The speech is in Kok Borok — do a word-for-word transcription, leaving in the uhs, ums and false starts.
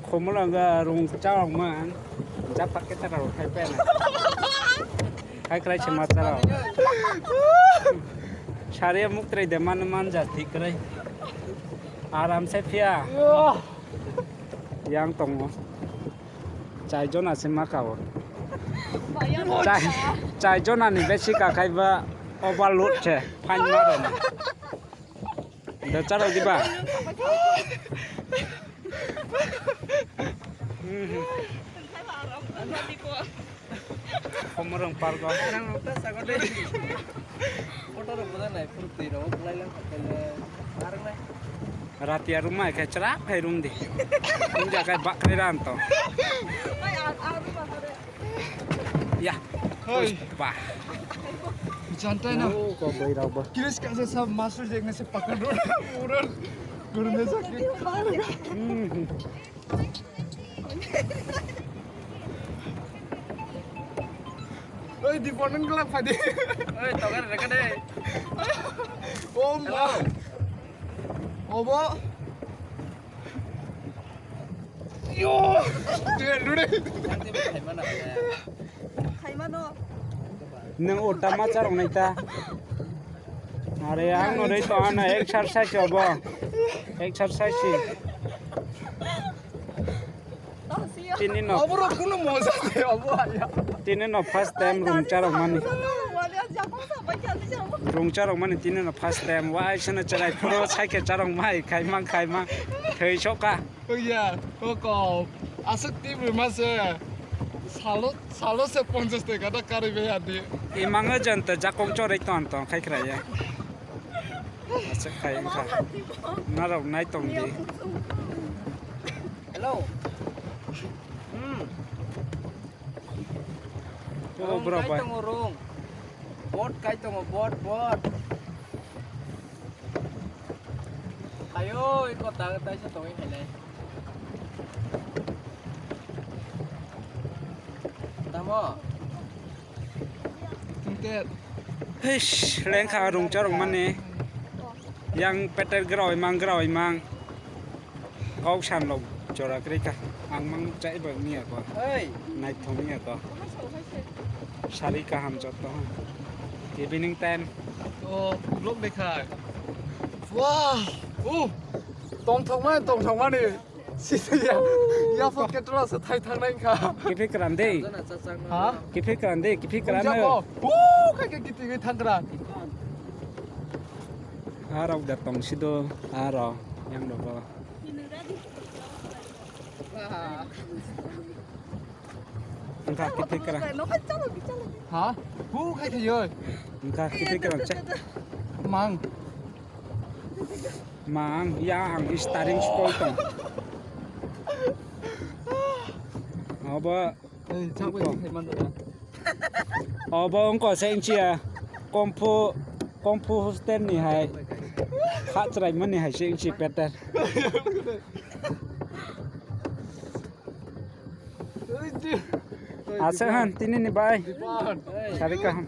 Khumulanga rung chawang man. Japak kita rau khai pen. Khai krai se ma charao. Sari muk trai de man man ja thik krai. Aram se phiya. Yang tongo. Chai jona se ma kao. Chai, chai jona ni besi ka khai ba overload se. Phain ma rani. Da charao diba? Komorong pargo. Photo rok boda nai, phuru twi rok lai lang khaile. Arang nai. Ratia rumai khai chwrak khai rum di. Rum ja khai bak khai ran to. Ya. Hoi. Bah. Jantai na. Oh, kok bai rok ba. Kiris ka se sab master jek na se pakad ro. Uran. Guru ne sa ki. Oi, di ponen kala phadi. Oi, togar reka de. Oh, ma. Obo. Yo! Dude, dude. Khaimano. Nang o tama charok nai ta. Are ang no rei to ano exercise obo. Exercise si. Tini no. Obo ro kuno moja de obo aya. Tini no first time rung charok mani. Rung charok mani tini no first time. Wa aisana charai phoro saike charok mai khaimang khaimang. Thei soka. Oya, koko. Asuk tibri mase. Salo, salo se ponchas taka da kari be adi. Imang janta jakong chorei ton ton khai khraya. Asuk khai wngkha. Narok nai tong di. Hello. Hmm. Oh, rung bro, kai bai. Tongo rung. Bot kai tongo, bot, bot. Ayo, iko ta, ta isa tongo khainai. Tamo. Tungte. Hish, lengkha rung charok mani. Yang peter grawai mang, grawai mang. Kok san rok jora kwrwi kha. Ang mang chai ba wngya ko. Oi. Naithok wngya ko. Sari kaham jotto. Evening time. O, vlog dekhai. Wah. Uh. Tongthokmani, tongthokmani. Sisi ya. Ya phone ketra sa thai thangnai kha. Kiphik ran de. Ha? Kiphik ran de, kiphik ran. Unja ko. Uh, khai ke kiphik thangkra. Arok da tongsido, aro yang dogo. Engka kiphik kra. Ha? Hu khai khai oi. Engka kiphik kra che. Mang. Mang ya ang steering spoil tong. Obo. Ei, chak bai khai man da. Obo wngkha se wngchiya kung fu, kung fu hostel ni hai. Kha chwrai mani hai se wngchi peter. Aswk han tini ni bai. Sari kaham.